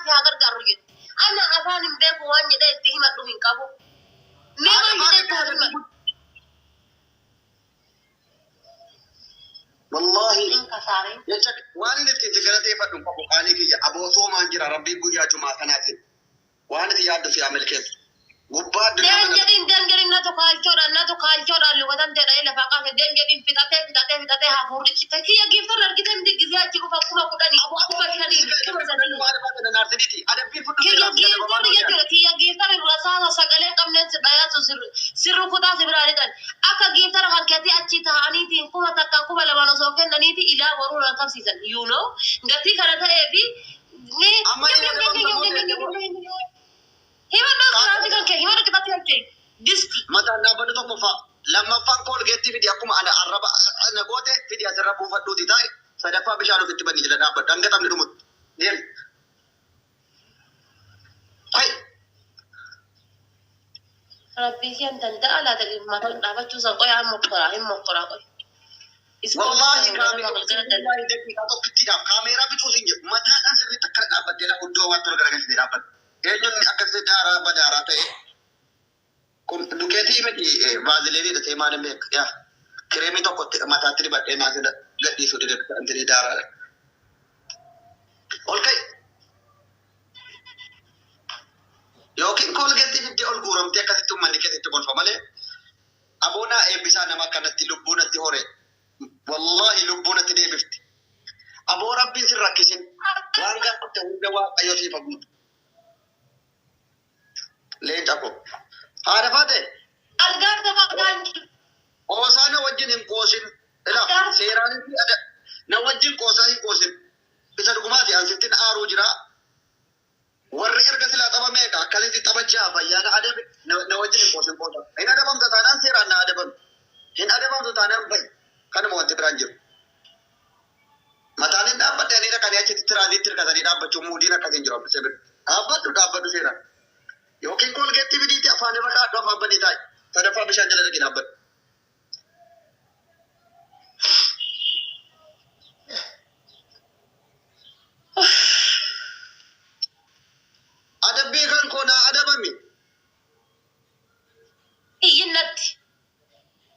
si haa gargaaru jedhe. Ana afaan hin beeku, waan jedhee itti himadhu hin qabu. Mee maal jedhee itti haa himadhu? Wallaahi Hin kasaaree. Jecha waan inni ittiin si galateeffadhu hin qabu, qaalii kiyya. Aboo soomaan jira, Rabbiin guyyaa jumaa kanaatiin waan itti yaaddu si haa milkeessu. Gubbaa addunyaa Deem kana jedhiin, deem jedhiin, natu kaalchoodhaan, natu kaalchoodhaan lukatamteedha lafaa kaase. Deem jedhiin, fixatee fixatee fixatee hafuurrichi kiyya giiftarra argite miti, gizee achi dhufa 10,000, 5,000, 3,000. Adabbii fudhu. Kiyya giiftarri jechuudha, kiyya giiftarri rasaasa sagalee qabneen si dhayaasu, sirri kutaa si biraa lixan. Akka giiftara kan keetii achi taa'aniitiin 1,000 2,000 osoo kennaniiti ilaa boruu nan qabsiisan. You know gatii kana ta'ee fi Amma inni himadhu qixaati kan kee, himadhu qixaati kan kee disti. Mataan dhaabbatu tokkoffaa. Lammaffaan Koolgeetti fidi, akkuma ana arraba na goote fidi, asirra buufadhuuti taa'e. Sadaffaa bishaan ofitti banni jala dhaabbadhu hanga taphni dhumutti. Deem. Hai. Rabbii kiyyan danda'a laata mataan dhaabachuu san? Qoyaa, hin mokkoraa, hin mokkoraa, qoy. Wallaahi kaameeraa, wallaahi daqiiqaa tokkittiidhaaf kaameeraa bicuu siin jedhu, mataadhaan sirriitti akkana dhaabbattee lafa iddoo waan tola garagalchitee dhaabbatte. Eenyuun akkasitti daaraa badaaraa ta'e kun? Dukeetii miti, vaaziliinii ta'e, maal hin beeku yaa, kireemii tokkotti mataatti dibadhee naaf gadhiisuu dide daaraadha. Ol ka'i. Yookiin Koolgeettii fiddee ol guuramtee akkasitti uummanni keessatti kolfa malee. Aboonaa eebbisaa, nama akkanatti lubbuu natti hore. Wallaahi lubbuu natti deebifti. Aboo Rabbiin sin rakkisin. Waan gaafatte hunda Waaqayyo siif haa guutu. Leenca ko. Haadha faate. Algaarta faqaan. Qoosaa na wajjin hin qoosin. Ilaa, seeraan na wajjin qoosaa hin qoosin. Isa dhugumaati, an sittin aaruu jira. Warri erga silaa tapha meeqa akkasitti tapha ja'a fayyaana adabe, na wajjin hin qoosin qoosa. Hin adabamta taanaan seeraan na adabami. Hin adabamtu taanaan bahi. Kanuma, wanti biraan jiru. Mataan hin dhaabbadhe, ani dhaqanii achitti tiraaziitti hirkatanii dhaabbachuu muudiin akkasiin jiru abbisee bira. Dhaabbadhu, dhaabbadhu seeraan. Yookiin Koolgeetti fidiiti afaan irra kaadhu, afaan banii taa'i. Sadaffaa bishaan jala dhaqi dhaabbadhu. Adabbii kan koo naa adabami. Iyyinnatti.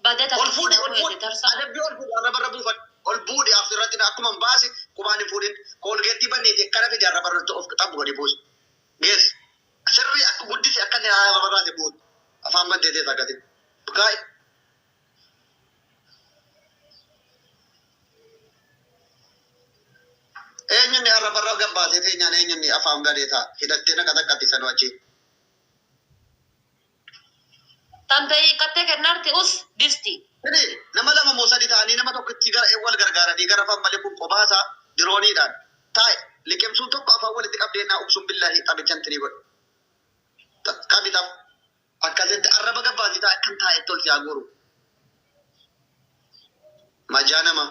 Badata. Ol fuudhi, ol fuudhi. Adabbii ol fuudhi, arraba irra buufadhu. Ol buudhi, asirratti akkuma hin baase qubaan hin fuudhin. Koolgeettii banneeti akkana fidi, arraba irratti of xabbu gadi buusi. Geessi. Sirrii akka guddise akka inni arraba baase buusi. Afaan bantee teessa akkasitti. Kaa'i. Eenyunni arraba irra gabbaasee teenyaan, eenyunni afaan gadeeta hidhattee naqa takkatti sanuu achi. Tante hiikkattee kennaarti, us disti. Fidi, nama lama moo sadi ta'anii nama tokkitti gara wal gargaaranii gara afaan malee, kun qobaasaa dirooniidhaan. Taa'e, liqimsuun tokko afaan walitti qabdee naa ubsuun billaahi taphichan tirii godhe. Qabi tapha. Akkasitti arraba gabbaasii taa'e, akkan taa'etti ol si haa guuru. Majaa nama.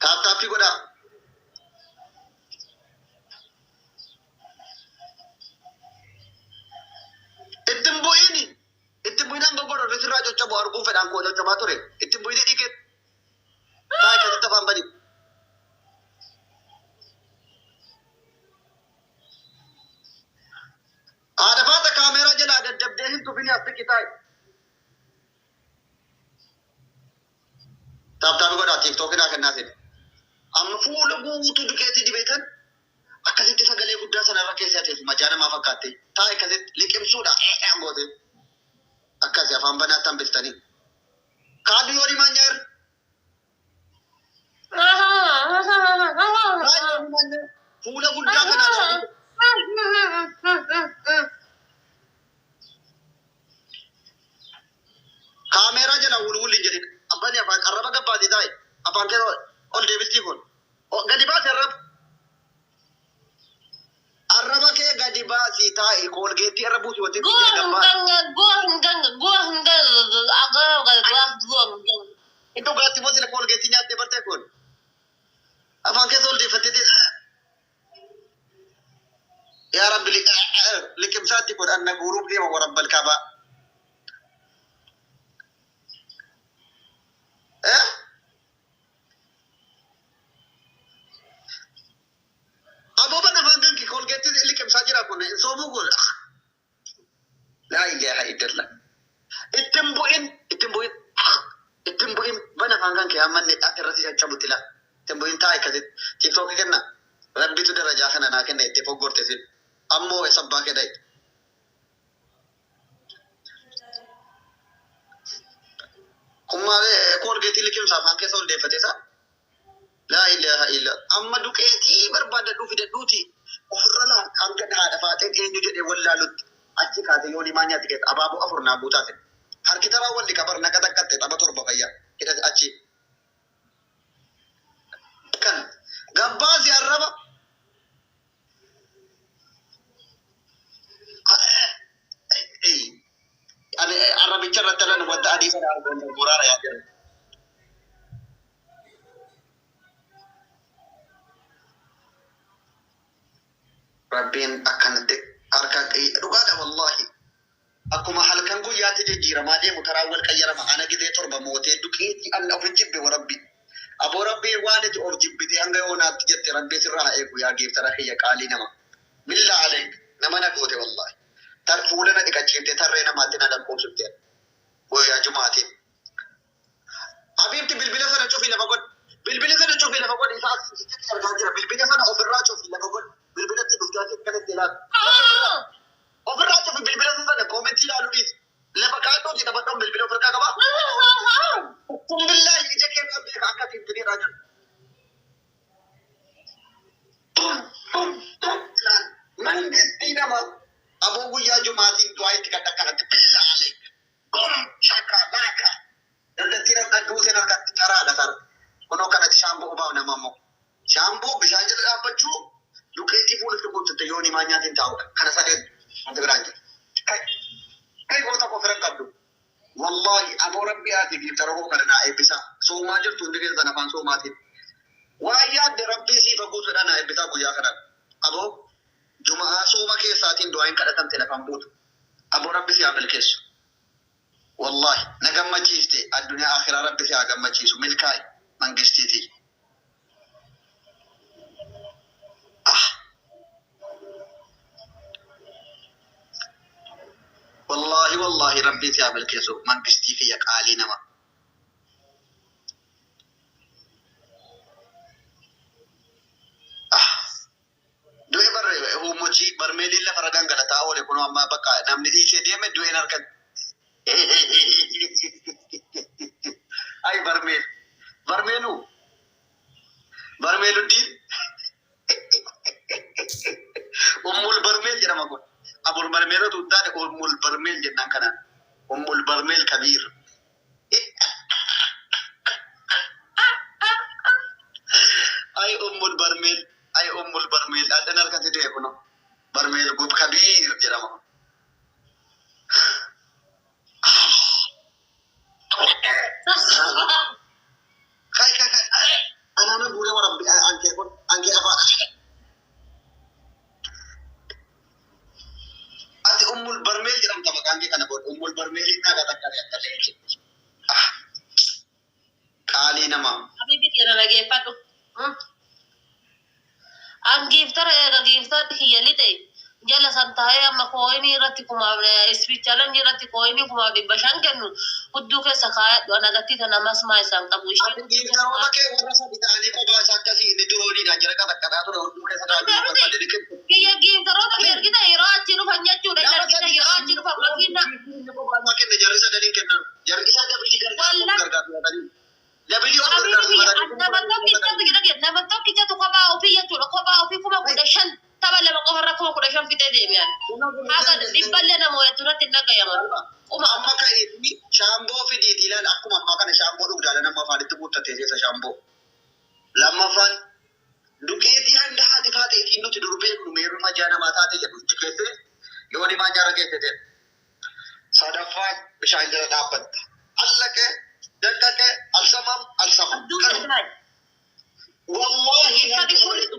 Tap taappii godhaa. Ittiin bu'iini. Ittiin bu'iinaan goggoodha. Sirraa coccobu arguu fedhaan koo coccobaa ture. Ittiin bu'iinii dhiqee. Taa'e akkasitti afaan banii. Haadha faata, kaameeraa jalaa daddabdee hin tufini, as xiqqi taa'i. Tap taappii godhaa, TikTookii naa kennaa sini. Amma fuula guutuu duqeetii dibeetan akkasitti sagalee guddaa sanarra keessa teessu majaa namaa fakkaatte. Taa'e akkasitti liqimsuudha goote. Akkasi afaan banaatti hambiftanii. Kaaddu yoo himaan nyaar. Fuula guddaa kanaan. Kaameeraa jala wulwul hin jedhin. Abbani afaan arraba gabbaasii taa'e. Afaan kee ol deebistii kun. Gadi baasi arraba. Arraba kee gadi baasii taa'i, Koolgeettii irra buusi, wanti kee gabbaasi. Dhugaatti moo sila Koolgeettii nyaattee bartee kun? Afaan keessa ol deeffattee yaa Rabbi, liqimsaatti kun anna guuruuf deema warabbal kabaa. Eh? Hin soomuu kun. Laa ilaaha illallah. Ittiin bu'in, ittiin bu'in, ittiin bu'in bana afaan kan kee hamma inni irratti caccabutti laa. Ittiin bu'in taa'e akkasitti. Tiiktookii kenna. Rabbitu darajaa kana naa kenna itti foggorte sin. Ammoo sabbaa kee dha'i. Kun maalee koolgeetii liqimsa afaan keessa ol deeffate isaa. Laa ilaaha illa. Amma duqeetii barbaadadhuu fidadhuuti. Ofirra laa hanga haadha faaxeen eenyu jedhee wallaalutti. Achi kaatee yoo limaa nyaatti keessa abaaboo afur naa guutaate. Harki taraa walli qabar naqa taqqatte tapha torba fayyaa. Hidhate achi. Kan gabbaasi arraba. Ani arrabicha irratti alan wanta adii sana argamu guraara yaa jiru. Rabbiin akkanatti harka dhugaadha wallaahi. Akkuma halkan guyyaatti jijjiiramaa deemu karaa wal qayyarama ana gidee torba mootee duqeetii an of hin jibbe warabbi. Aboo rabbiin waan ati of jibbite hanga yoonaatti jette rabbii sirraa haa eegu yaa geeftara kiyya qaalii nama. Billaa aleek nama na goote wallaahi. Tar fuula na dhiqachiifte tarree namaatti na lakkoofsifte. Guyyaa jumaatiin. Habiibti bilbila sana cufii lafa godhi. Bilbila sana cufii lafa godhi. Isaa asii ijatti argaa jira. Bilbila sana ofirraa cufii lafa godhi. Bilbilatti dhuftee asii akkanatti ilaali. Ofirraa cufi bilbila sana koomentii ilaaluu dhiisi. Lafa kaadhuuti taphadhuun bilbila ofirraa qabaa. Kun billaahi ija kee beeka akka ittiin jiru. Mangistii nama aboo guyyaa jumaatiin du'aa itti kadha kanatti billaa aleek. Bum shaka laaka. Dandattiin harka duuteen harkatti taraadha tara. Kunoo kanatti shaamboo obaaf nama immoo. Shaamboo bishaan jala dhaabbachuu duqeetii fuulatti guuttatte yoo nimaa nyaatiin taa'udha. Kana sadeen wanta biraan jira. Kai goota koo firan qabdu. Wallaahi aboo rabbi ati giiftara koo kana naa eebbisaa. Soomaa jirtu hundi keessan afaan soomaatiin. Waa yaadde rabbii siif guutuudha naa eebbisaa guyyaa kana. Aboo jumaa sooma keessaatiin du'aa hin kadhatamte lafaan buutu. Aboo rabbi si haa milkeessu. Wallaahi na gammachiiste addunyaa akhiraa rabbi si haa gammachiisu milkaa'i mangistiitii. Ah wallaahi wallaahi rabbi si haa milkeessu mangistii kiyya qaalii nama. Ah du'e barre hummochii barmeeliin lafarra gangalataa oole kunoo amma bakka namni dhiisee deeme du'een harka. Ay barmeel barmeelu barmeeluddiin ummul barmeel jedhama kun. Abul barmeelota hin taane ummul barmeel jennaan kanaan. Ummul barmeel kabiir. Ay ummul barmeel ay ummul barmeel addan harkatti du'e kunoo. Barmeel gub kabiir jedhama kun. Kai kai kai anaana guuree warabbi ankee kun ankee afaan. Ati ummul barmeel jedhamta maqaan kee kana booda ummul barmeeliin naa gatakka akka leenci. Ah qaalii nama. Habibi keenya dhageeffadhu. An giiftara eega giiftarri kiyya lixe jala san taa'ee amma kooyinii irratti kumaaf ispichaalanjii irratti kooyinii 1500 kennu hudduu keessa kaayadhu ana gattii tana masmaa isaan qabu Ati isheen giiftaroota kee warra sadi ta'anii kophaa isaa akkasii inni durooniidhaan jira qaxaqqaxaa ture hudduu keessa kaa'uu barbaade liqimsu. Kiyya giiftaroota kee ergita yeroo achi dhufan jechuudha hin Nama argita sadi yeroo achi ta'anii dhufan kophaa makiina inni kophaa isaa kenne jarri sadaniin kennan. Jarri isaa dabilii gargaarsu of walla gargaarsu dabilii of Habibi gargaarsu kiyya matanii nama tokkichatu jedhe nama tokkichatu kophaa ofii jechuudha kophaa ofii 15,000 tapha lama qofarra 15,000 fixee deeme ani. Haga dhibballee nama wayatu irratti hin dhagayaman. Kuma Amma ka'eefi shaamboo fidiiti ilaali akkuma ammaa kana shaamboo dhugdaala nama afaanitti guuttatee keessa shaamboo. Lammaffaan duqeetii hanga haati faateetiin nuti dur beeknu meeruma ji'a namaa taate jedhu itti keessee yoo dhimaa nyaara keessa ta'e. Sadaffaan bishaan jala dhaabbatta. Allaqee, daqqaqee, alsamam, alsamam. Abduu Kanuma. Saddaay. Wallaahi Giiftarri harka fuullitu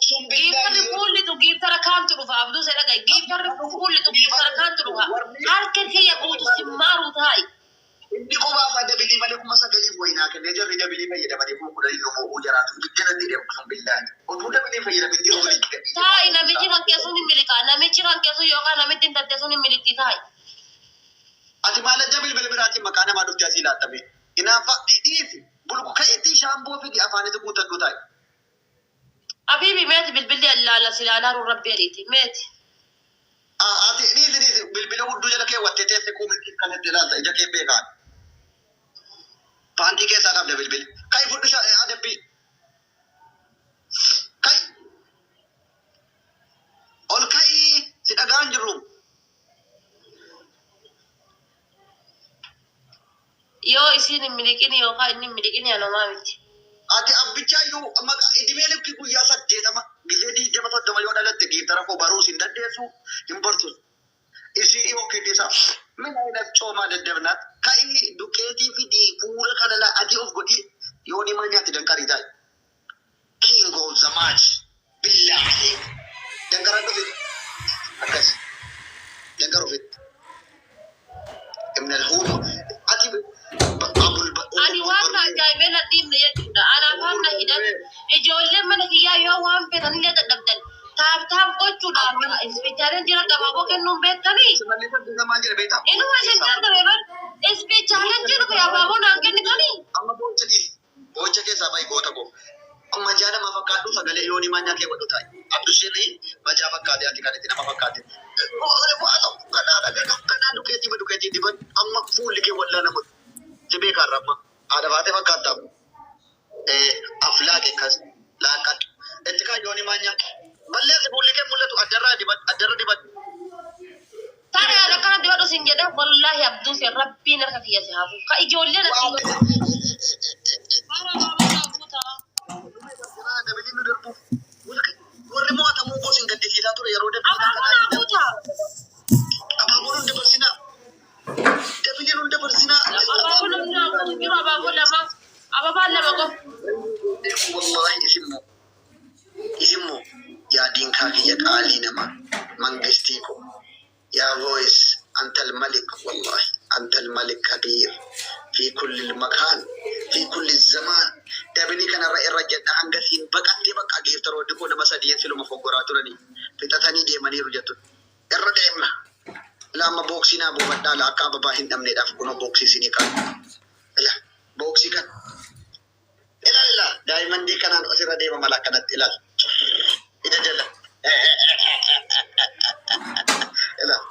sun giiftarri billaahi fuullitu giiftara kaamtu dhufa Abduu Sadda dhagaye giiftarri fuullitu giiftara kaamtu dhufa warri harka kiyya guutu si maaruu taa'i. Inni qofaaf dabilii malee 9,000 wayinaa kennee jarri dabilii fayyadamanii 10,000 nu mo'uu jiraatu. Ibidda natti hidhe sun billaahi. Otuu dabilii fayyadamin jiru walitti gadhiise. Taa'i, namichi kan keessuun hin miliqaa. Namichi kan keessuun yookaan namitti hin tatte sun hin miliqxi, taa'i. Ati maal ajja bilbila biraatiin maqaa namaa dhuftee asii laattame? Inaafa dhiisi. Bulku ka'iitii shaamboo fidi afaanitti guuttadhu taa'i. Habiibi, meeti bilbilli ilaala si ilaalaa ruun rabbi jedhiiti meeti. Ati dhiisi, dhiisi, bilbila hudduu jala keewwattee teesse kuumitti kan itti ilaalta ija kee beekaan. Paantii keessaa qabda bilbila. Ka'i, fudhu adabbii. Ka'i. Ol ka'ii, si dhagaan jirru. Yoo isiin hin miliqin yookaan inni hin miliqin anomaa miti. Ati abbichaa iyyuu maqaa idimee lukki guyyaa 80 gisee 20 30 yoo dhalatte giiftara koo baruus hin dandeessu, hin barsiisu. Isii yookiin isa min ayinat coomaa daddabnaat ka'ii duqeetii fidii fuula kana laa adii of godhii yoo ni nyaatti danqarii taa'e. King of the match. Billaahi. Danqaraa dhufe. Akkas. Danqara ofitti. Ibn al-Huuma. Ati abul Ani waan na ajaa'ibee na dhiibne jechuudha. Ana afaan na hidhan ijoolleen mana kiyyaa yoo waan feetanillee dadhabdan tap tap gochuudhaaf ispichaaleen jira gabaaboo kennuun beektanii. Simalli Abdiisaa maal jedhe beektaa? Inuma isin darbabe bar ispichaaleen jiru kun abaaboo naan kennitanii. Amma boocha dhiisi. Boocha keessaa bahi, goota koo. Majaa nama fakkaadhu, sagalee yoonii maanyaa kee godhu taa'e. Abdusirrii majaa fakkaate, ati kan itti nama fakkaate. Waa tokko kanaa dhagaa kanaa dukeetii ba dukeetii diban amma fuulli kee wallaa nama si beekaarra amma haadha baatee fakkaata. Aflaaqe kas laaqadhu. Itti kaan yoonii maanyaa. Balleessi, fuulli kee mul'atu, addarraa diban, addarra diban. Taa'ee ani akkana dibadhu sin jedhe, wallaahi Abduusee rabbiin harka kiyya si haafu. Ka ijoolleen asii. Bara baaboo naa guutaa. Dabiliin nu darbuuf warri mo'atamuu koo sin gaddisiisaa ture yeroo dabiliin Abaaboo naa guutaa. Abaaboon hunda barsinaa. Dabiliin hunda barsinaa. Abaaboo namni naa guutu jiru abaaboo lama. Ababaan lama qofa. Wallahi isimmoo yaa diinkaa kiyya qaalii nama mangistii ko yaa voice أنت الملك، والله أنت الملك كبير في كل المكان في كل الزمان. Dabilii kanarra irra jedha hanga siin baqattee baqa geeftaroonni koo nama sadiin siluma foggoraa turanii fixatanii deemaniiru jettu irra deemna. Lama booksii naa buufadhaa la akka ababaa hin dhabneedhaaf kunoo booksii isinii kan ila booksii kan ilaal ilaal daa'imandii kanaan asirra deema mala akkanatti ilaal ija jala ilaal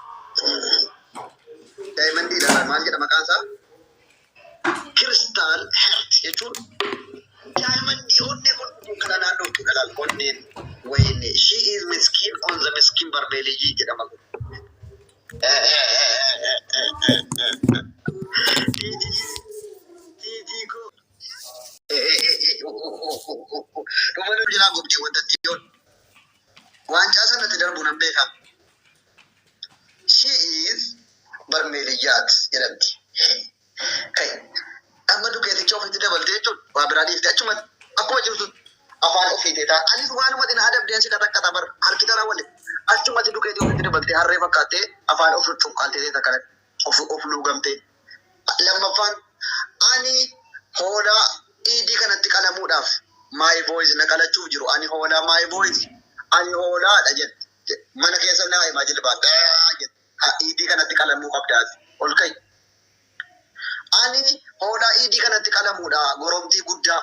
daa'imandii ilaala maal jedha maqaan isaa crystal heart jechuun daa'imandii onnee kun kana naannoo ilaal onneen wayne she is miskin on the miskin barbeeliyyi jedhama kun. Tiijii koo. Dhuma nu jiraa gobdii wanta yoon. Waancaa sanatti darbu nan beekam. She is barmeeliyyaat jedhamti. Kai amma dukeeticha ofitti dabaltee jechuun waa biraa dhiifte achuma akkuma jirtu afaan ofii teetaa. Anis waanuma dina adabdeen si qaxaqqaxa bar harki taraa wali. Achumatti dukeetii ofitti dabaltee harree fakkaattee afaan of cuqqaaltee teeta kanatti of of luugamtee. Lammaffaan ani hoolaa iidii kanatti qalamuudhaaf my voice na qalachuuf jiru, ani hoolaa, my voice, ani hoolaadha jette mana keessa naa himaa jilbaan jette iidii kanatti qalamuu qabdaati ol ka'i. Ani hoolaa iidii kanatti qalamuudha goromtii guddaa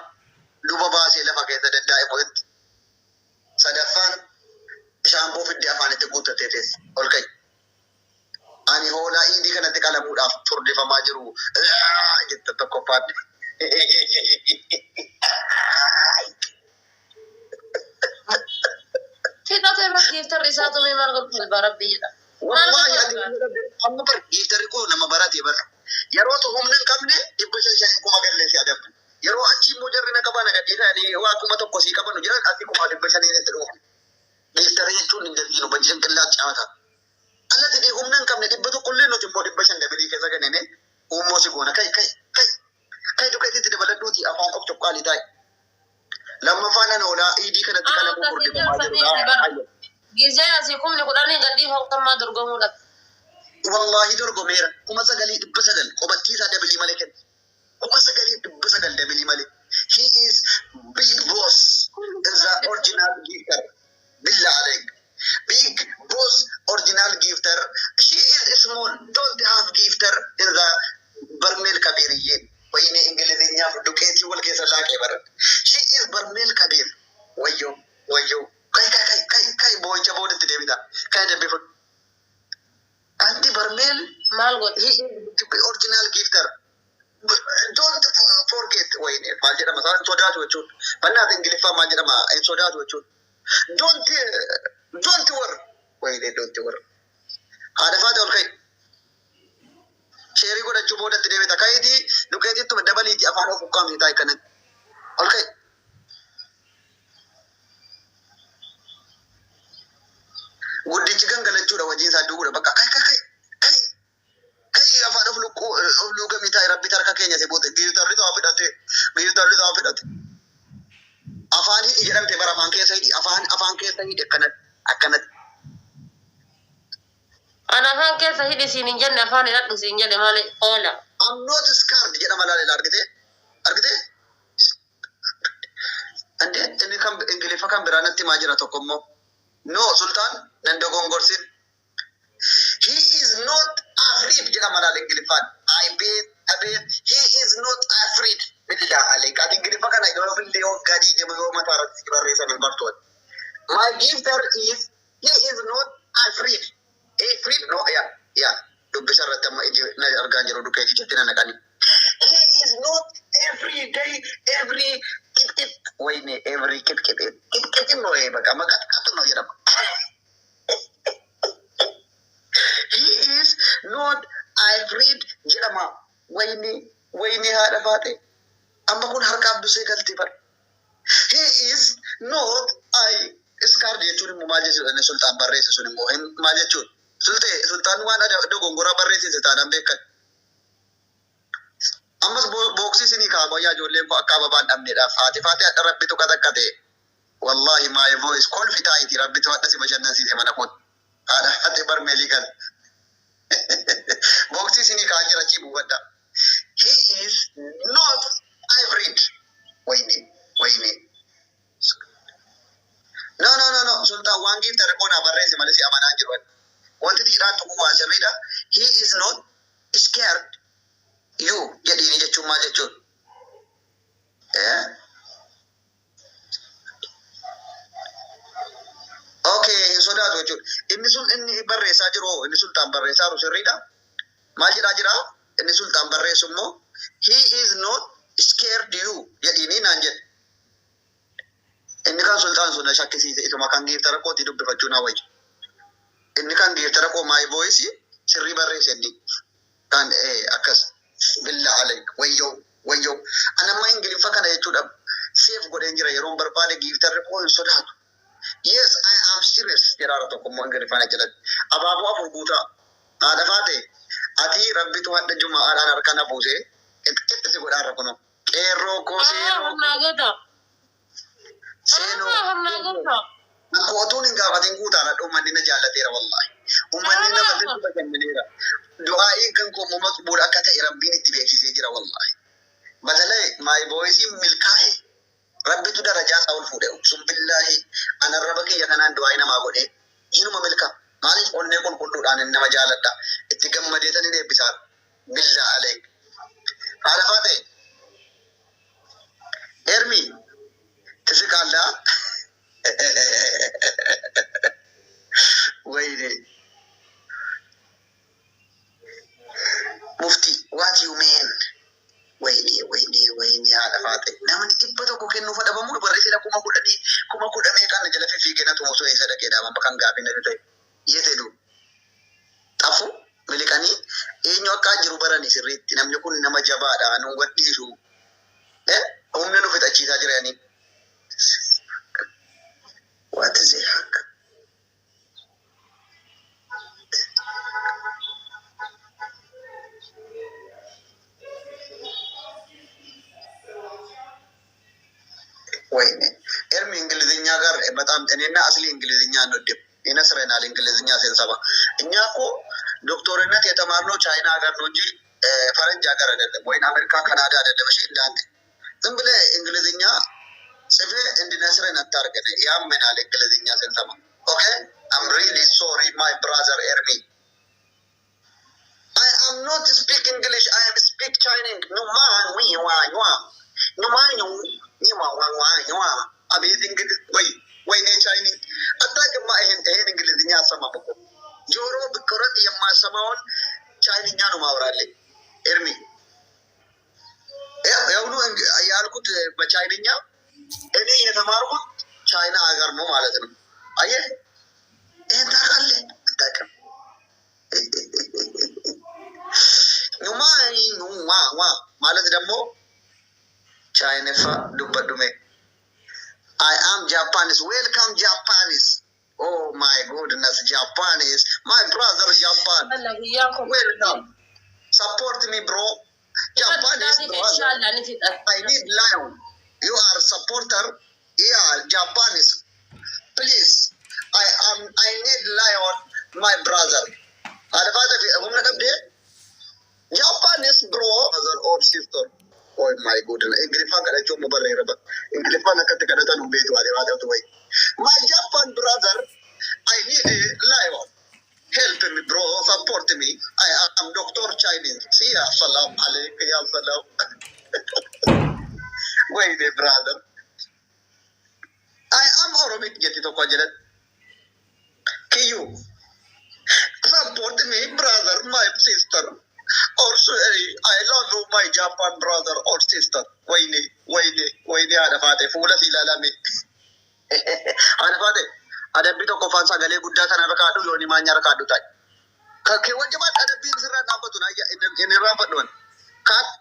luba baasee lafa keessa daddaa'e jetti. Sadaffaan shaamboo fiddee afaanitti guuttattee teesse ol ka'i. Ani hoolaa iidii kanatti qalamuudhaaf furdifamaa jiru jette tokkoffaan. Fixatee bira giiftarri isaa tumee maal godhu albaa rabbi jedha. Maal Wallahi godhu ati albaa? amma bar giiftarri koo nama barate bar. Yeroo tu humna hin qabne 500 5 kuma gallee si adabdu. Yeroo achi immoo jarri na qabaa na gadhiisanii waa 1000 sii qabanu jiran asii 500,000 itti dhufu. Giiftarri jechuun hin dandeenyu bajjin qillaa caata. Alatti dhii humna hin qabne 100 illee nuti immoo 500 dabilii keessa kennine uummoo si goona kai kai kai kai dukeetitti dabaladhuuti afaan of cuqqaalii taa'e. Lammaffaan ana hoolaa iidii kanatti qalamuu Akkasii furdifamaa jalfatee bara. jiru. Gizee asii 10,000 gadhii hoogtammaa dorgomuu dhabe. Wallaahi dorgomeera. 9,900 qobattiisaa dabilii malee kenna. 9,900 dabilii malee. He is big boss. Is the original gifter. Billah alayk. Big boss original gifter. She is small. Don't have gifter in the barmeel kabiriyyin. Wayne Ingilizeenyaaf duqeetii wal keessa laaqee baran. She is barmeel kabir. Wayyoo wayyoo. Kai kai kai kai kai boo'icha boodatti deebita. Kai dambe fudhu. Anti barmeel Maal godhe? he is the original gifter. Don't forget wayne maal jedhama isaan sodaatu jechuudha. Bannaata Ingiliffaa maal jedhama hin sodaatu jechuudha. Don't worry wayne don't worry. Haadha faate ol ka'i. Sheerii godhachuu boodatti deebita. Ka'iitii duqeetiittuma dabaliitii afaan of ukkaamsi taa'e kanatti. Ol ka'i. Guddichi gangalachuudha wajjin isaa duwwaadha bakka kai kai kai kai kai afaan of luqquu of luugamii taa'e rabbi harka keenya si boote giiftarri isaa fidhate giiftarri isaa fidhate. Afaan hidhi jedhamte bara afaan keessa hidhi afaan afaan keessa hidhi akkanatti akkanatti. Ana afaan keessa hidhi siin hin jenne, afaan hidhadhu siin jedhe malee oola. I'm not scared jedhama laale argite argite. Ande inni kan Ingiliffa kan biraa natti himaa jira tokko immoo. No Sultaan nan dogongorsin. He is not afraid jedhama laale Ingiliffaan. I bet he is not afraid. Billah alayk. Ati Ingiliffa kana yoo billee waggaa 20 yoo mataa irratti si barreessan hin bartu. My gifter is he is not afraid. Afraid no yeah yeah. Dubbisa irratti amma iji na argaa jiru dukkee ijatti na naqani. He is not every day every kit kit wayne every kit kit kit kit no eh bakka maqat no jedhama. He is not afraid jedhama. Wayne wayne haadha faate. Amma kun harkaaf dusee galti bara. He is not I scared jechuun immoo maal jechuudha inni sultaan barreesse sun immoo maal jechuudha? Sultee sultaan waan dogongoraa barreessise taanaan beekan. Ammas booksii isinii kaa wayyaa ijoolleen koo akka ababaan dhabneedhaaf haati faate hadha rabbitu katakka ta'e. Wallahi my voice kolfi taa'iti rabbitu hadha si bashannansiise mana kooti. Haadha haati barmeelii kana. Booksii isinii kaa jira achii buufadha. He is not afraid. Wayne wayne. No no no no sultaan waan giifta riqoo naa barreesse malee si amanaa jiru. Wanti dhiiraan tuqu waa sirriidha. He is not scared you jedhiini jechuun maal jechuudha? Eh? Okay, hin sodaatu jechuudha. Inni sun inni barreessaa jiru hoo? Inni sultaan barreessaa jiru sirriidha. Maal jedhaa jira? Inni sultaan barreessu immoo he is not scared you jedhiini naan jedhe. Inni kan sultaan sun na shakkisiise isuma kan giiftara kootii dubbifachuu naa wayya. Inni kan giiftara koo my voice sirrii barreesse inni. Kan akkas billah alayk wayyoo wayyoo. Ani amma Ingiliffa kana jechuudha seef godheen jira yeroon barbaade giiftarri koo hin sodaatu. Yes, I am serious jedhaara tokko immoo Ingiliffaan jalatti. Abaaboo afur guutaa. Haadha faate ati rabbitu hadha jumaadhaan harka na buuse qixxixxi si godhaarra kunoo. Qeerroo koo seenoo Humnaa goota. seenoo. Humnaa goota. Kootuun hin gaafatin guutaadha uummanni na jaallateera wallahi. Uummanni na bal'inni bashannaneera. Du'aa'iin kan koo immoo maqbuul akka ta'e rabbiin itti beeksisee jira wallahi. Batalay my voice milkaa'e rabbitu darajaa isaa ol fuudhe sun billaahi anarraba kiyya kanaan du'aa'ii namaa godhe inuma milkaa. Maaliif onnee qulqulluudhaan nama jaaladha. Itti gammadeetan hin eebbisaa. Billaa aleek. Haadha faate Ermi tisiqaallaa. Wayne. Mufti, what you mean? Wayne, wayne, wayne haadha faate. Namni 100 kennuuf dhabamu barreessina 10,000 10,000 meeqaan na jala fiigee na tumu osoo eessa dhaqee dhaaban bakka hin gaafii na ta'e. Yetedu. Xafu miliqanii eenyu akka jiru barani sirriitti namni kun nama jabaadha nu gadhiisu. Eh? Humna nu fixachiisaa jiranii. What is the heck? ወይኔ ኤርሚ እንግሊዝኛ ጋር በጣም እኔና አስሊ እንግሊዝኛ አንወድም። ይነስረናል እንግሊዝኛ ስንሰማ። እኛ እኮ ዶክተርነት የተማርነው ቻይና ሀገር ነው እንጂ ፈረንጅ ሀገር አይደለም፣ ወይም አሜሪካ ካናዳ አይደለም። እሺ እንዳንተ ዝም ብለህ እንግሊዝኛ ጽፌ እንድነስረን አታርገን። ያመናል እንግሊዝኛ ስንሰማ። Okay, I'm really sorry, my brother ኤርሚ። I am not speak English. I am speak Chinese. ኑማ ዊ ዋ ዋ ኑማ ኑ ኒማ ዋ ዋ ዋ። አቤት እንግሊዝ! ወይ ወይኔ ቻይኒንግ አታውቅማ። ይሄን እንግሊዝኛ አሰማም እኮ፣ ጆሮ ብቆረጥ የማሰማውን ቻይንኛ ነው ማውራልኝ ኤርሚ። የአሁኑ ያልኩት በቻይንኛ እኔ የተማርኩት ቻይና ሀገር ነው ማለት ነው። አየህ፣ ይሄን ታውቃለህ? አታውቅም። ኑማ ዋ ዋ ማለት ደግሞ ቻይንፋ dubbadhume። I am Japanese. Welcome, Japanese. Oh my goodness, Japanese. My brother Japan. Walla guyyaan kun. Welcome. Support me, bro. Japanese brother. Inshallah ni fixa. I need lion. You are supporter. Yeah, Japanese. Please. I am I need lion, my brother. Haadha fi humna qabdee? Japanese bro, brother or sister. Oh my goodness. Ingiliffaan kadhachuun mu barreera ba. Ingiliffaan akkatti kadhatan hin beektu ati haadha wayi. My Japan brother, I need a lion. Help me, bro, support me. I am Doctor Chinese. Ya salam alaik, ya salam. Wait, brother. I am Oromic jetti tokko jedhan. Kiyyu. Support me, brother, my sister. Or sorry, I love you, my Japan brother or sister. Wayne, wayne, wayne, haadha faate fuula si ilaalame. Haadha faate adabbii tokkoffaan sagalee guddaa sana irra kaadhu, yooni maanya irra kaadhu ta'i. Keewwan jabaadha, adabbiin sirraa dhaabbatu inni irraanfadhu. Kaadhu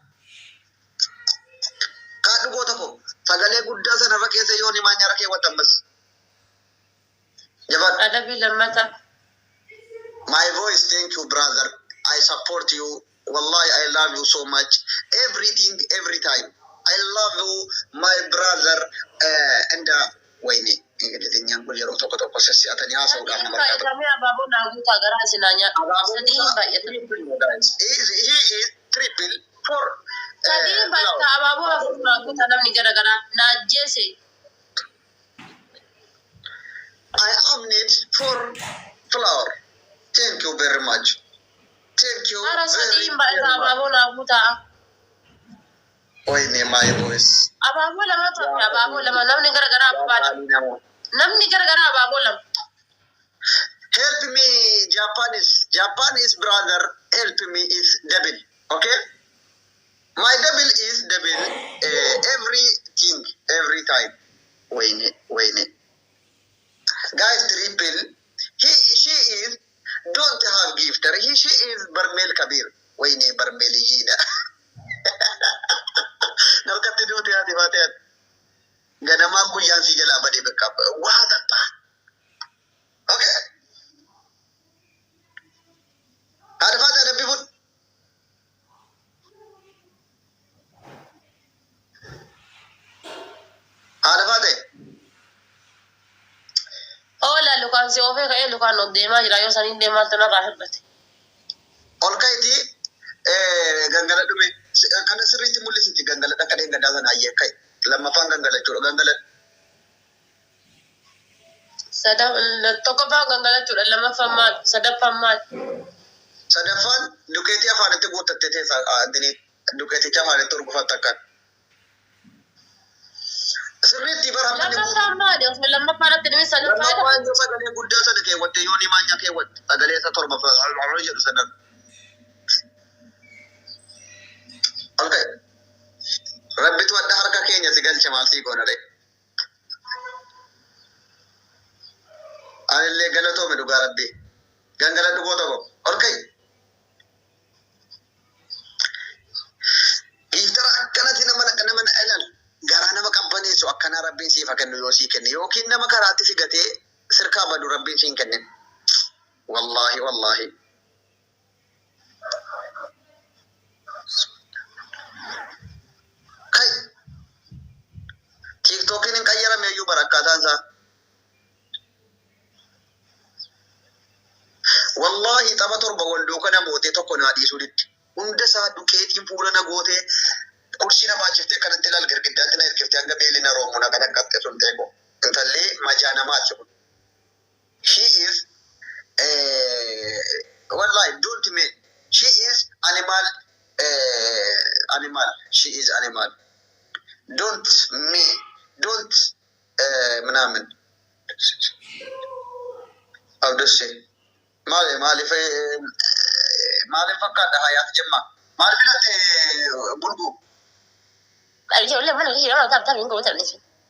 kaadhu goota koo, sagalee guddaa sana irra keessa yooni maanya irra keewwattan bas. Jabaadhu. Adabbii lammataa. My voice, thank you, brother. I support you. Wallahi, I love you so much. Everything, every time. I love you, my brother. And wayne, ingilizeenyaan kun yeroo tokko tokko sessi'atanii haasa'uudhaaf Sadiin nama rakkata. baay'atamee abaaboo naa guutaa garaa isinaa nyaadha. Sadiin baay'ata. He is triple four. Sadiin baay'ata, abaaboo afur naa guutaa namni gara garaa naa ajjeese. I am need four flower. Thank you very much. Thank you Hara very, sadiin very baay'ata much. abaaboo naa guutaa. Wayne, my voice. Abaaboo lama ta'e, abaaboo lama, namni gara garaa abaaboo lama. Namni gara garaa abaaboo lama. Help me, Japanese. Japanese brother, help me is devil. Okay? My devil is devil. Everything, every time. Wayne, wayne. Guys, triple. He, she is, don't have gifter. He, she is Barmel Kabir. Wayne, Barmeliyina. Narkatti duute haati faate. Ganamaan guyyaan si jalaa badee bakka waa tatta. Okay. Haadha faate, adabbii fudhu. Haadha faate. Oola lukaan si oofee ka'ee lukaan ol deemaa jira, yoo saniin deemaa narraa hir'ate. Ol ka'itii gangaladhu mee. Kana sirriitti mul'isiti, gangaladha kadheen gaddaa sana ayyee ka'i. Lammaffaan gangalachuudha, gangaladhu. Tokkoffaan gangalachuudha, lammaffaan maal, sadaffaan maal? Sadaffaan dukeetii afaanitti guuttattee teessa, dukeeticha afaanitti urgufatta akkan. Sirriitti bara hamma inni guutu. Lammaffaan maali? Osoo lammaffaan irratti dhimmi sadaffaa. Lammaffaan yoo sagalee guddaa sana keewwatte, yoo ni maanya keewwatte, sagalee isa torba jedhu sana. Ol ka'i. Rabbitu adda harka keenya si galche, maal sii goona ree? Anillee galatoome, dhugaa rabbii. Gangaladhu goota koo. Ol ka'i. Giiftara akkanatti nama ilaal, garaa nama qabbaneessu akkanaa rabbiin siif haa kennu yoo sii kenne, yookiin nama karaatti si gatee sirkaa badu rabbiin siin kennin. Wallaahi, wallaahi. Kai. Tiiktookiin hin qayyarame iyyuu bara akkaataan isaa. Wallahi tapha 7 wal duuka na mootee tokko naa dhiisuu didde. Hunda isaa duqeetiin fuula na gootee kursii na baachiftee akkanatti ilaal girgiddaatti na hirkiftee hanga beelli na roomu na qaxaqqaxxe sun xeeqoo. Intalli majaa namaati kun. She is wallahi don't me she is animal animal she is animal don't me don't ምናምን Abdusse maali maaliif maaliif fakkaadha hayaat jemma maal filatte bulgu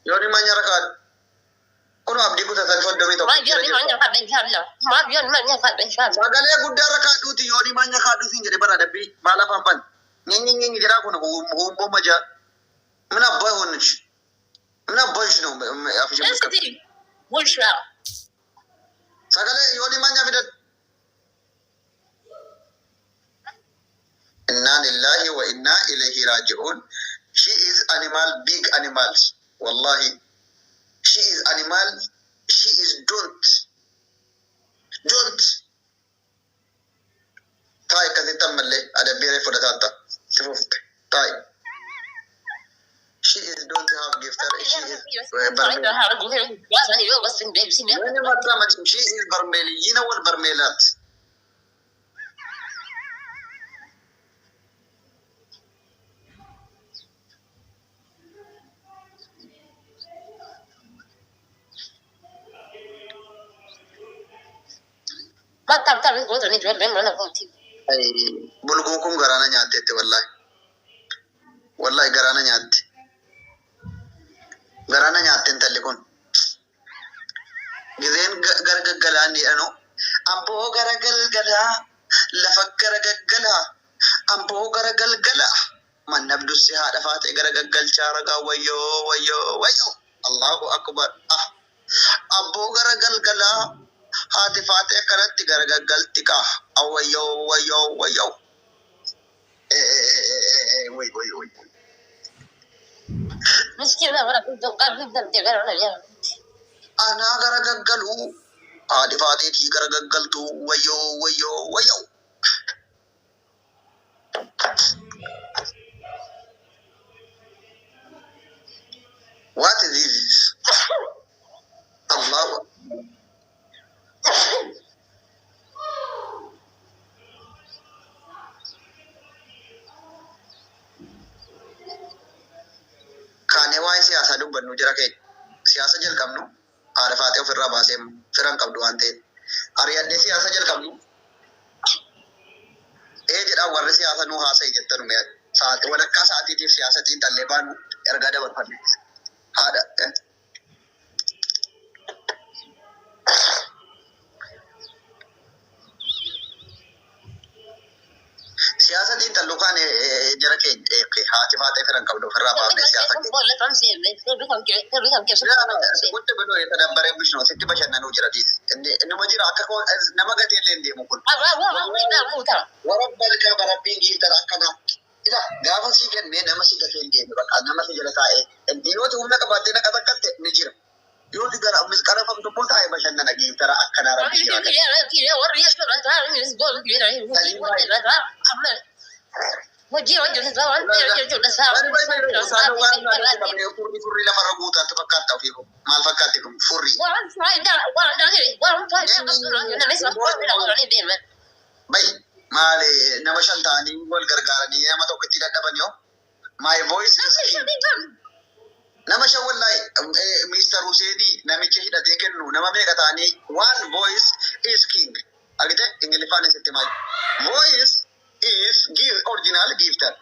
yooni manya rakaadhu kun abdii kutatan 31 jira jirta sagalee guddaa rakaadhuuti yooni manya kaadhu siin jedhe bara dabbii maal afaan ban nyinyi nyinyi jedhaa kun huumboo majaa ምን አባይ ሆነች ምን አባይሽ ነው አፍሽ የምትከፍቺው? Sagalee yooni manya fidadhu. Inna lillahi wa inna ilayhi raji'un. She is animal, big animals. Wallahi. She is animal. She is don't. Don't. Taa'i akkasitti ammallee adabbii reeffu fudhatatta. Si fufte. Taa'i. She is don't have gifter. She is barmeel. Wani matta mace she is barmeeliyyina wal barmeelaat. Bulguun kun garaana nyaatteetti wallahi. Wallahi garaana nyaatte. Garaana nyaatte intalli kun. Gizeen gargaggalaa ni jedhanu. Amboo garagalgalaa lafa garagaggalaa amboo garagalgalaa manna abdussi haadha faatee garagaggalchaa ragaa wayyoo wayyoo wayyoo Allahu akbar ah amboo garagalgalaa haati faatee akkanatti garagaggalti kaa wayyoo wayyoo wayyoo way way way. Anaa garagaggaluu haadhi faateetii garagaggaltuu wayyoo wayyoo wayyoo. What is this? Allahu kaanee waa'ee siyaasaa dubbannu jira keenya. Siyaasa jalqabnu haadha faatee ofirraa baasee fira hin qabdu waan ta'eef. Ari'annee siyaasa jalqabnu ee jedhaa warri siyaasa nuu haasa'i jettanu mee sa'aatii walakkaa sa'aatiitiif siyaasa xiinxallee baanu ergaa dabarfanne. Haadha siyaasa xiinxalluu kaane jara keenya haati faatee fira hin qabdu ofirraa baafnee siyaasa keenya. ቁጭ ብሎ የተደበረብሽ ነው። sitti bashannanuu jira dhiis. Inni jira akka nama gatee illee hin deemu kun. Warabba ilkaa barabbiin giiftar akkanaa. Ila gaafa sii kennee nama si gatee hin deemu bakka nama si jala taa'ee. Yooti humna qabaattee na qaxaqqatte ni jira. Yooti gara misqarafamtu immoo taa'ee bashannana giiftara akkanaa rabbi jira. Furri furri lafarra guutaatti fakkaata ofii maal fakkaatti kun furri. Bay maali nama shan ta'anii wal gargaaranii nama tokkotti dadhaban yoo my voice is king. Nama shan wallahi Mr. Husseini namicha hidhatee kennu nama meeqa ta'anii one voice is king. Argite Ingiliffaan isitti maal voice is give original gifter.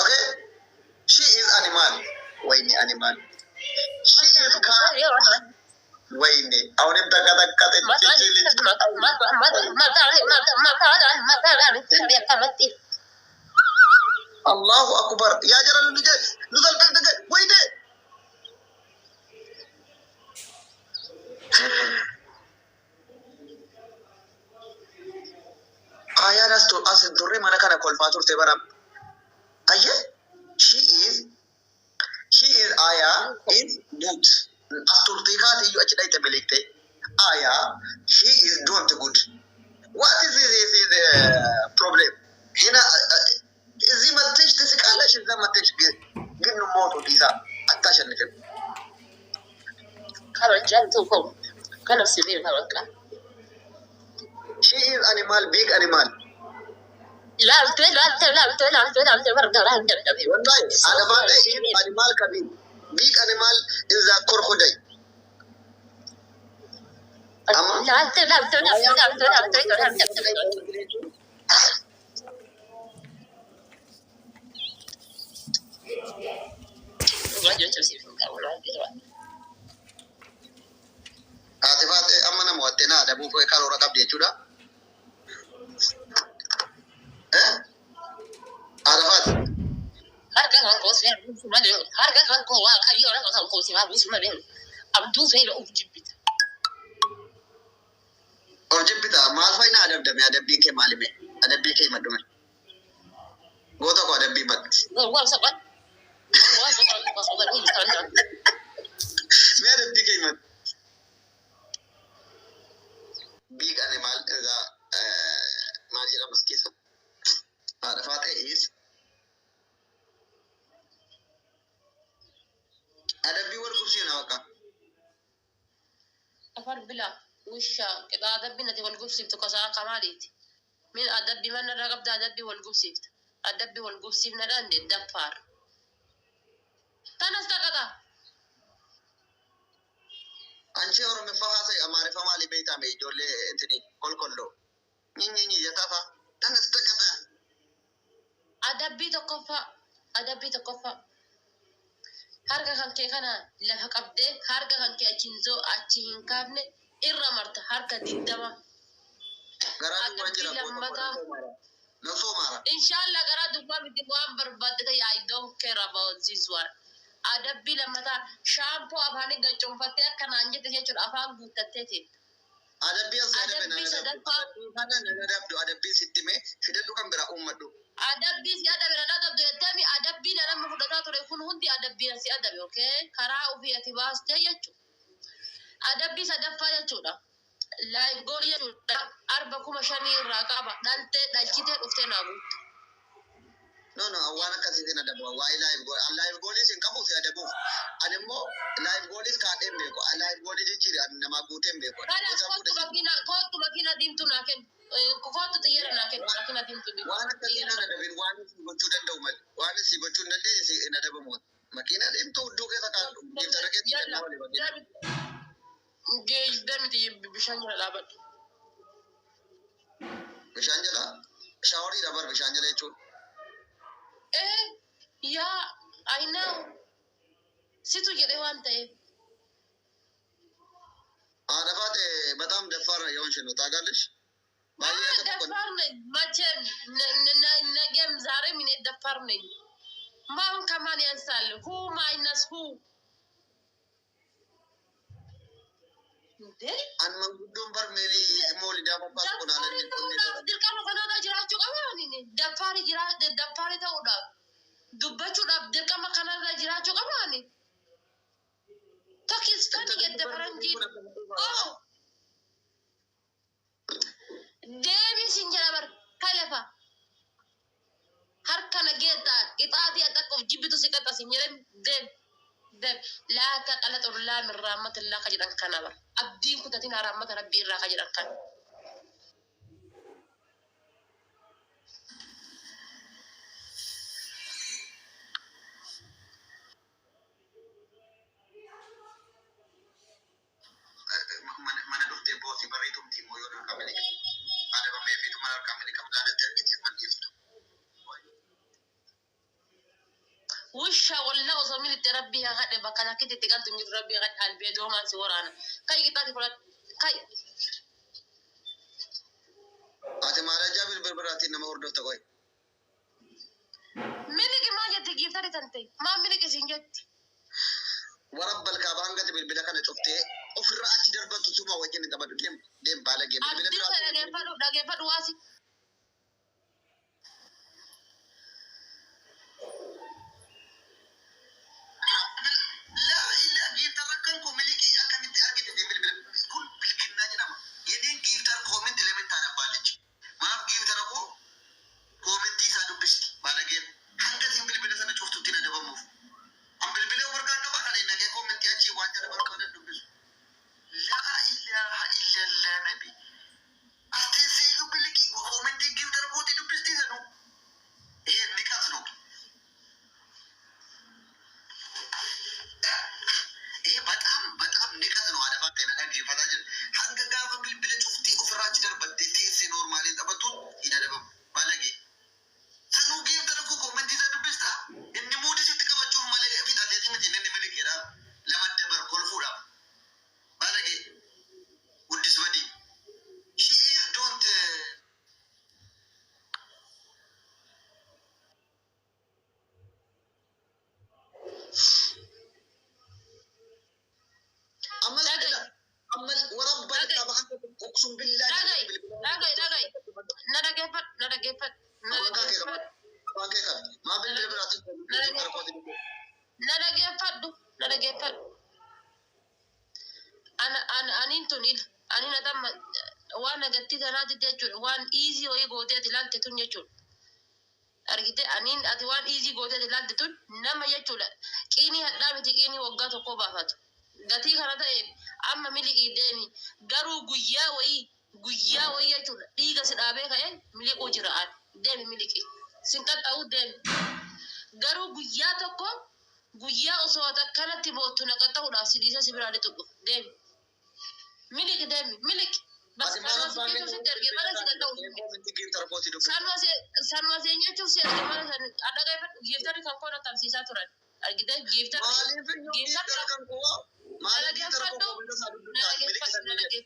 Okay? She is animal. Wayne animal. She is car. Wayne. አሁንም ተቀጠቀጠች እቺ ልጅ። Allahu akbar. Yaa jara nu je nu salphifte wayne. Ayaan as as hin turre mana kana kolfaa turte bara. Ayye she is she is Aya is boot. As turtee kaate iyyuu achi dhayite miliqxe. Aya, she is don't good. What is this is the problem? Hina እዚህ መጥተሽ ትስቃለሽ፣ እዛ መጥተሽ ግን ሞቱ ዲሳ አታሸንፍም። Kabajamtuu koo kana si beeka bakka. She is animal, big animal. Laaltee laaltee laaltee laaltee laaltee bargaraa hin dadhabe. Wallahi, Adabaate is animal kabir. Big animal is a crocodile. Amma Laaltee laaltee laaltee laaltee laaltee garaan dadhabe. Waan jechuun siif hin qabu laaltee waan. Haati faate amma nama wattee na adabuuf karoora qabdi jechuudha. Eh? Haadha faate. Harka kan koo seera buusu malee harka kan koo waa kayyoo harka kan koo seera buusu malee abduu seera of jibbita. Of jibbita maal fa'i na adabdame adabbiin kee maalime? Adabbii kee himadhume. Goota koo adabbii himadhu. Gowwaa soqan. Gowwaa soqan soqan soqan. Mee adabbii kee himadhu. Big animal is a maal jedhamas keessa. Haadha faate is adabbii wal gubsiina bakka. Afar bila wisha qixa adabbii nati wal gubsiiftu gosa akka maaliiti? Min adabbii mana irraa qabda adabbii wal gubsiifta. Adabbii wal gubsiifna dhaan daffaar. Tanas taqaxa. Anchi Oromiffaa haasa'e Amaariffa maalii beektaa mee ijoollee intini kolkolloo. Nyinyi jatafa. Tanas taqaxa. Adabbii tokkoffaa. Adabbii tokkoffaa. Harka kan kee kana lafa qabdee harka kan kee achi hin zoo achi hin kaafne irra marta harka 20. Garaa duwwaan Adabbii jira goota lammataa. Nan soomaara. Inshallah garaa duwwaa miti waan barbaadde ta'e I don't care about this one. Adabbii lammataa shaampoo afaanii gaccoonfattee akka naan jette jechuudha afaan guuttattee teetta. Adabbii as adabe nan Adabbii adabdu. sadaffaa. Adabbii kana nan adabdu. Adabbii sitti mee fidadhu kan biraa uummadhu. Adabbii si adabe nan adabdu jetteemi adabbii na nama fudhataa ture kun hundi adabbii na si adabe okay karaa ofii ati baastee jechuudha. Adabbii sadaffaa jechuudha. Live goal jechuudha arba 5,000 irraa qaba dhaltee dhalchitee dhuftee naa guutta. No no waan akkasiitiin adabu. Waa'ee live goal. Live goalis hin qabu si adabuuf. Ani immoo live goalis kaadhee hin beeku. Live goalii jijjiiri ani namaa guutee hin beeku. Kanaaf Isa kottu fuudhe makiina kottu makiina diimtuu naa kennu. Kottu xiyyeera naa kennu makiina diimtuu bitu. waan akkasii Xiyyeera nan adabin waan si gochuu danda'u malee. Waan si gochuu hin dandeenye si hin adabamu. Makiina deemtuu hudduu keessa kaadhu. Deemtara keessa Yalla kennaa malee makiina. Deemiti bishaan jala dhaabadhu. Bishaan jala shaaworii dabar bishaan jala jechuun. Eh yaa I know situ jedhee waan ta'eef. Haadha faate በጣም ደፋር የሆንሽ ነው ታውቃለሽ። baay'ee akka tokko ደፋር ነኝ መቼም ነገም ዛሬም እኔ ደፋር ነኝ። ማን ከማን ያንሳል? Who minus who እንዴ? An manguddoon bar meerii moolidaa fakkaatu kun haala Daffaarii inni qonnee ta'uudhaaf dirqama kanarra jiraachuu qaba. Daffaarii jira daffaarii ta'uudhaaf dubbachuudhaaf dirqama kanarra jiraachuu qaba. Tokkis kan jette faranjiin. Oh deebii sin jala bar kalafa harka nageetta qixaatii axaqqoof jibbitu si qaxxa sin jedhan deem deem laata qala xullaa min rahmatillaa ka jedhan kana bar abdiin kutatin rahmata rabbii irraa ka jedhan kana. Mana dhuftee boosii barreetumti immoo yoo harkaa miliqe adabamee fiitu mana harkaa miliqamu laalatti argitee malliiftu. Wusha walla osoo militte rabbii haa kadhe bakka takkitti itti galtu hin jiru rabbii haa kadhe albee doomaan si waraana. Kai qixaati fudhadhu. Kai Ati maalajaa bilbilbiraatiin nama hordofta qoy. Miliqi maal jette giiftari tante maal miliqi siin jetti. Warabba alkaabaa hangati bilbila kana cuftee ofirraa achi darbatu suma wajjin hin taphatu deem deem baalagee bilbila Abdii biraa. sana dhageeffadhu dhageeffadhu waasi. Laa ilaa giifta rakkan koo miliqii akkamitti argite bilbila kun bilbila. Uqsum billaahi. Dhaga'i, dhaga'i, dhaga'i. Na dhageeffadhu, na dhageeffadhu, na Afaan kee qaba. dhageeffadhu. Afaan kee qaba. Maa bilbila biraatiin Na dhageeffadhu, na dhageeffadhu. Ana ana aniin tun il aniin atamma waan agartii tanaati jechuudha, waan easy wayii gootee ati ilaalte tun jechuudha. Argite, aniin ati waan easy gootee ati ilaalte tun nama jechuudha. Qiinii hadhaa miti, qiinii waggaa tokko baafatu. Gatii kana ta'e amma miliqii deemi, garuu guyyaa wayii, guyyaa wayii jechuudha, dhiiga si dhaabee ka'ee miliquu jira. Ani deemi, miliqii sin qaxxa'uu, deemi. Garuu guyyaa tokko, guyyaa osoo ati akkanatti boottu na qaxxa'uudhaaf si dhiisee si biraa lixu dhufu. Deemi, miliqi, deemi, miliqi. Bas, kanuma si jechuuf sitti erge malee si qaxxa'u. Sanuma seenyachuuf si erge malee san adda gaifadhu. Giiftarri kan koo na qabsiisaa turan, argite, giiftarri. Maaliif iyyuu giiftara kan koo, maaliif giiftara koo bilbila isaa dubbiftaa miliqi?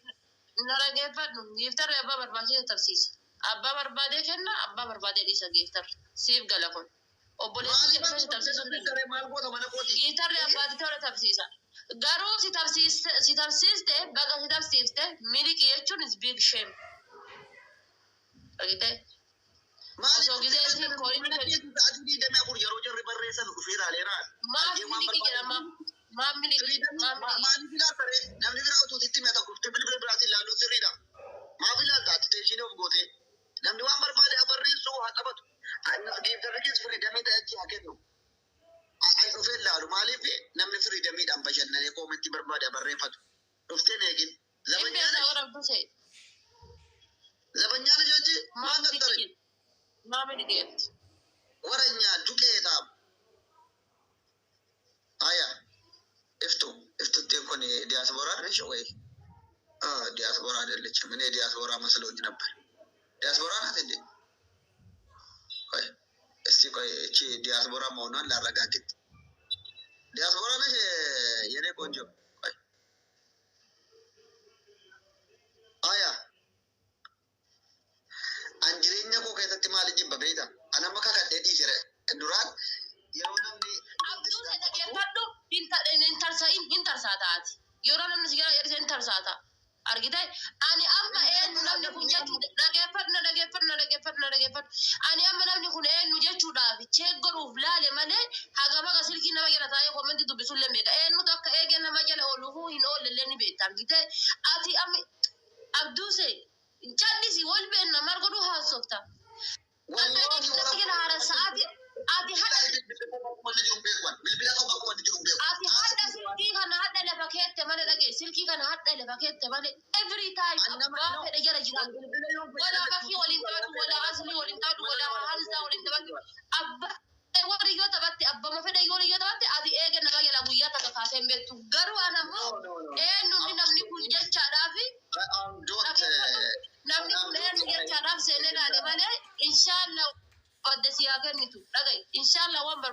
Na dhageeffadhu, giiftarri abbaa barbaachisa tabsiisa, abbaa barbaadee kenna, abbaa barbaadee dhiisa. Giiftarri siif gala kun obboleessi Maaliif kee si tabsiisuu hin danda'u. maal goota mana kooti? Giiftarri abbaati tola tabsiisa. Garuu si tabsiiste, si tabsiiste, baga si tabsiifte. Miliqi jechuun is big shame. Argite? Maaliif Osoo gisee isiin kooliin mana keessa sa'aatii 24 yeroo jarri barreessan dhufee ilaaleeraan. Maaf miliqi jedhama? Maaf miliqi? Maaf miliqi? Maaliif ilaalta ree? Namni biraa utuu sitti mi'a tokko dhuftee bilbila biraatiin ilaaluun sirriidha. Maaf ilaalta ati tension of gootee? Namni waan barbaade haa barreessu, haa taphatu. Giiftarri keessa freedom ta'e achi haa kennu. Ani dhufee ilaalu, maaliif namni freedomiidhaan bashannanee comment barbaade haa barreeffatu. Dhuftee eegin. Hin beektaa warra ta'e. Zabanyaan jechi Maaf maal miliqi qaxxare? jedhu? Maaf miliqi jetti? Waranya duqeeta. Aya. Iftu iftuttiin kun ዲያስፖራ ነሽ ወይ? ዲያስፖራ አይደለችም። እኔ ዲያስፖራ መስሎኝ ነበር። ዲያስፖራ ናት እንዴ? ቆይ እስቲ ቆይ፣ እቺ ዲያስፖራ መሆኗን ላረጋግጥ። ዲያስፖራ ነሽ የኔ ቆንጆ? ቆይ፣ አያ an jireenya koo keessatti maal jibba beekta? An amma kakadhee dhiisera. Duraan yeroo namni Abduu, se dhageeffadhu, hin tarsa'in, hin tarsaataati. Yeroo namni si gara jedhise hin tarsaata. Argite, ani amma eenyu namni kun jechuu, dhageeffadhu, na dhageeffadhu, na dhageeffadhu, na dhageeffadhu. Ani amma namni kun eenyu jechuudhaaf check godhuuf laale malee hagam haga silkii nama jala taa'ee comment dubbisuullee beeka. Eenyutu akka eegee nama jala ooluufuu hin oollellee ni beekta. Argite, ati amma Abduuse callisi, wal beenna, maal godhuu haasofta. Wallahi. Sa'aati ati hadha Bilbila koo bakkuma inni jiru hin beeku. Ati hadha silkii kana hadha lafa keette malee, dhagee, silkii kana hadha lafa keette malee, every time abbaa fedhe jala jira. Wala bakii waliin taphatu, wala asli waliin taphatu, wala halzaa waliin taphatu. Abbaa warri yoo taphatte, abbama fedhe yoo taphatte, ati eege nama jala guyyaa takka kaasee hin beektu. Garuu ana ammoo eenyuun namni kun jechaadhaafi, namni kun eenyu jechaadhaaf seenee laale malee, inshaallah wadde si haa kennitu, dhaga'i, inshaallah waan barbaadu.